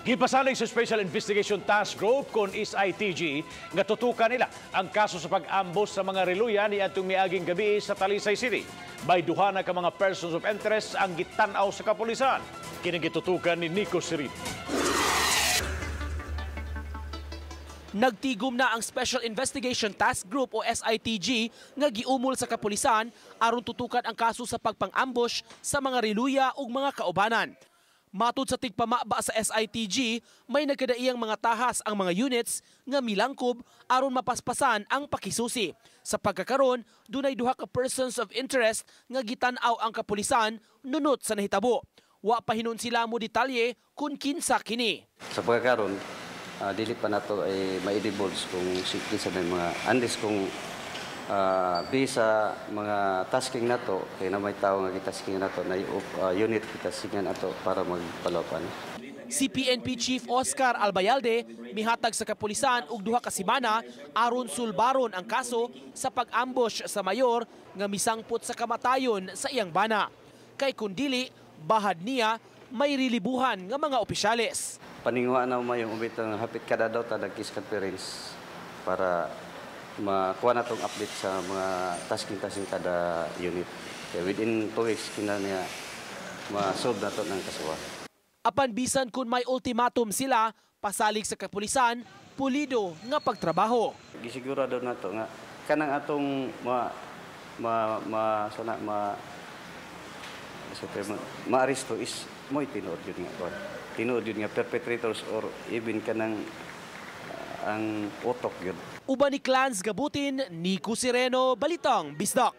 Gipasalig sa Special Investigation Task Group kon SITG nga tutukan nila ang kaso sa pag-ambos sa mga reluya ni atong miaging gabi sa Talisay City. May duha na ka mga persons of interest ang gitan-aw sa kapulisan. Kini gitutukan ni Nico Sirin. Nagtigom na ang Special Investigation Task Group o SITG nga giumol sa kapulisan aron tutukan ang kaso sa pagpang-ambush sa mga reluya ug mga kaubanan. Matud sa tigpamaba sa SITG, may nagkadaiyang mga tahas ang mga units nga milangkob aron mapaspasan ang pakisusi. Sa pagkakaron, dunay duha ka persons of interest nga gitan-aw ang kapulisan nunot sa nahitabo. Wa pa hinon sila mo detalye kung kinsa kini. Sa pagkakaron, dili pa nato ay ma-divulge kung kinsa na mga unless kung bisa mga tasking nato kay na may tao nga gitasking nato na unit gitaskingan ato para magpalapan. Si PNP Chief Oscar Albayalde mihatag sa kapulisan og duha ka semana aron sulbaron ang kaso sa pag-ambush sa mayor nga misangpot sa kamatayon sa iyang bana. Kay kun dili, bahad niya may rilibuhan nga mga opisyales. Paninguha na mayong ubitang hapit kada daw ta nag-case conference para makuha na itong update sa mga tasking-tasking kada unit. Kaya within 2 weeks, kina niya ma-solve na ito ng kasuha. Apan bisan kung may ultimatum sila, pasalig sa kapulisan, pulido nga pagtrabaho. Gisigurado na ito nga kanang atong ma ma ma sana ma sa term, maaresto is mo'y tinuod yun nga kuan. Tinuod yun nga perpetrators or even kanang ang utok yun. Uban ni Clans Gabutin, Nico Sireno, Balitang Bisdak.